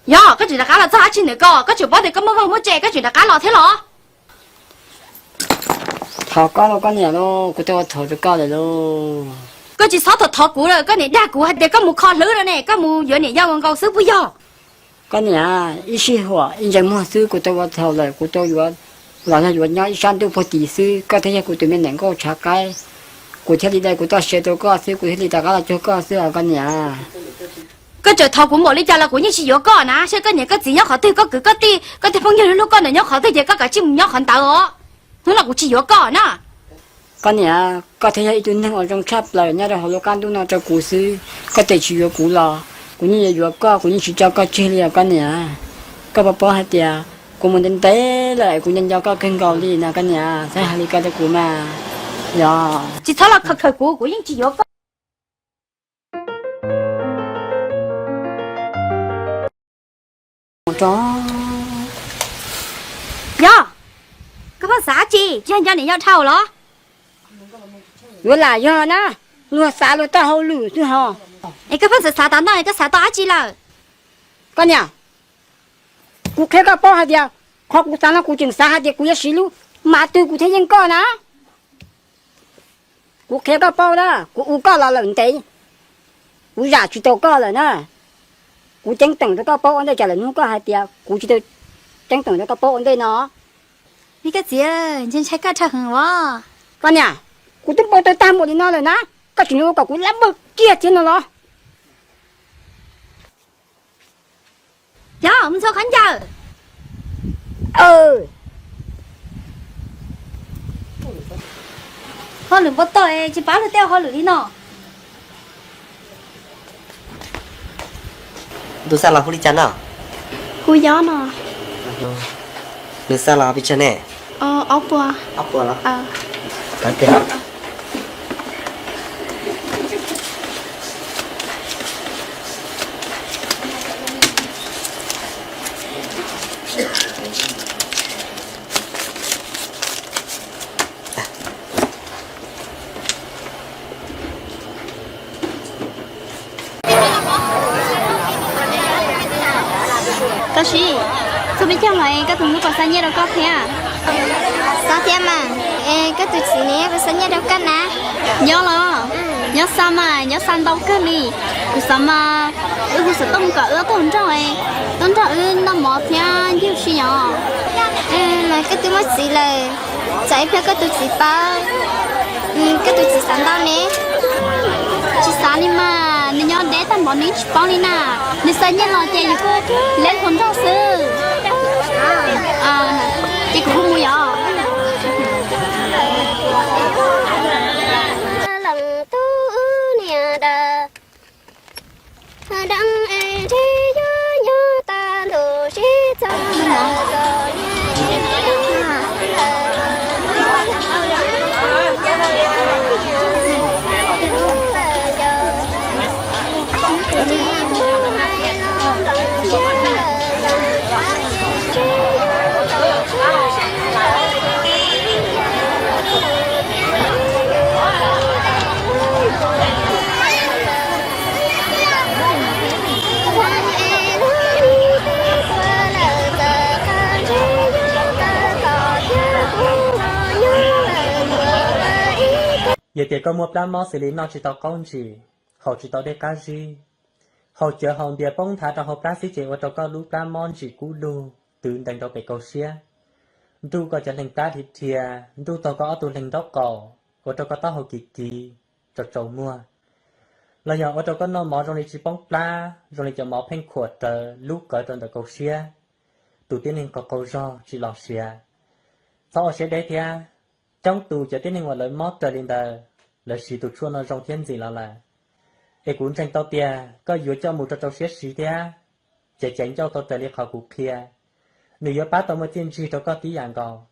Yog koj tseem rov qab los txog dab tsi ntawm ko? Koj tseem paub tias koj muaj vaj muaj tse koj tseem rov qab los thiab los? Thov koj lauj koj niam lauj, kuv twb ua thaum rau koj lawm lauj. Koj tsis txhob thov thov kuv lawm, koj niam dag kuv hais tias koj mus kho hlwb no ne, koj mus yuav niam yau nkaus xwb puas yog? Koj niam, ib sij huam ib ntsais muag xwb kuv tau ua thaum lawm, kuv tau yuav los yog yuav nyob ib sab ntuj puag tim xwb, koj thiaj yog kuv tus me niam nkauj tshav qaib. Kuv thiaj li dai kuv txoj sia rau koj xwb, kuv thiaj li rov qab los cuag koj xwb os koj niam. Koj tseem thov kuv npaum li cas los kuv yeej tsis yuav koj na. Saib koj niam koj txiv nyob qhov twg, koj kwv koj tij, koj tej phooj ywg hlub hlub koj ntawd nyob qhov twg ces koj kav tsij mus nyob qhov ntawd os. Hnub no kuv tsis yuav koj na. Koj niam, koj thiaj yog ib tug neeg uas zoo tshaj plaws nyob rau hauv lub qab ntuj no rau kuv xwb. Koj tseem tsis yuav kuv los kuv yeej yuav yuav koj, kuv yeej tsis tso koj tseg li os koj niam. Koj puas paub hais tias kuv mus ntev ntev lawm, kuv nco nco koj kawg nkaus li no koj niam, txhob hais li ko rau kuv mas. Yog tsis txhob los khawm khawm kuv, kuv yeej tsis yuav koj. Yog, koj pheej xav tsi, tsis yog nco niam yau dhau los? Yuav lam yog na, luag xav luag txoj hauj lwm xwb ho. Es koj pheej xav xav tas no, koj xav tau dab tsi lawm? Koj niam, kuv qhia koj paub hais tias qhov kuv xav no kuv tseem xav hais tias kuv yuav siv lub mav twg kuv thiaj yeej koj na. Kuv qhia koj paub na, kuv ua koj los lawm ntev, kuv zam tsis tau koj lawm na. Kuv ceeb toom rau koj paub ua ntej, tsam lwm hnub koj hais tias kuv tsis tau ceeb toom rau koj paub ua ntej no. Koj txiv, ntshai koj dhau heev os. Koj niam, kuv twb npau taws tag npaum li no lawm na, koj tseem yuav ua kom kuv lab npawg kiag thiab no los? Yog mus ntxhua qhov ncauj. Hauj lwm npau taws tsis pab luag tej hauj lwm li no. Tus xa los hu li cas no? Hu Yob no. Nws xa los pes tsawg ne? Ob puas. Koj Sib, txog peb caug los es koj tus hlub puas xa nyiaj rau koj thiab? Xa thiab mas. Es koj tus txiv ne puas xa nyiaj rau koj na? Nyob los, nyob xa mas, nyob xa ntau kawg li. Kuv xav mas wb hu xov tooj kom wb ob tug nrog, tub nrog wb noj mov thiab ncig ua si yom. Mas koj twb muaj txiv lawm, tsam ib pliag koj tus txiv paub, koj tus txiv xav ntau ne. Tsis xav li mas, nws nyob deb tag npaum nws tsis paub li na. Nws xa nyiaj los ces yus kuj leej hluas nraug xwb. Ces kuv hu mus yom. Yog tias koj muaj plab mob xws li noj tsis tau qaub ntsis, haus tsis tau dej qab zib, haus cawv haus npias poob nthav rau hauv plab xwb ces ua rau koj lub plab mob ntsim kub lug twv ntees rau pem kaum siab, nruj koj cov leeg plab dhia dhia, nruj tag koj ob tug leeg nraub qaum, ua rau koj taub hau kiv kiv, tsaus tsaus muag, los yog ua rau koj noj mov zoo li tsis poob plab, zoo li cov mov pheej khuam rawv lub qawv rau ntawm kaum siab, tus tib neeg qaug qaug zog tsis los siav. Txhob ua siab deb thiab. Coob tus cov tib neeg uas lawv mob raws li ntawd, lawv siv tus tshuaj no zoo thiab ntxim los lawm. Es kuv ntseeg tau tias koj yuav coj mus rau rau siab siv thiab, ces caiv ncauj tau raws li qhov kuv qhia, nws yuav pab tau muaj txiaj ntsig rau koj tib yam nkaus.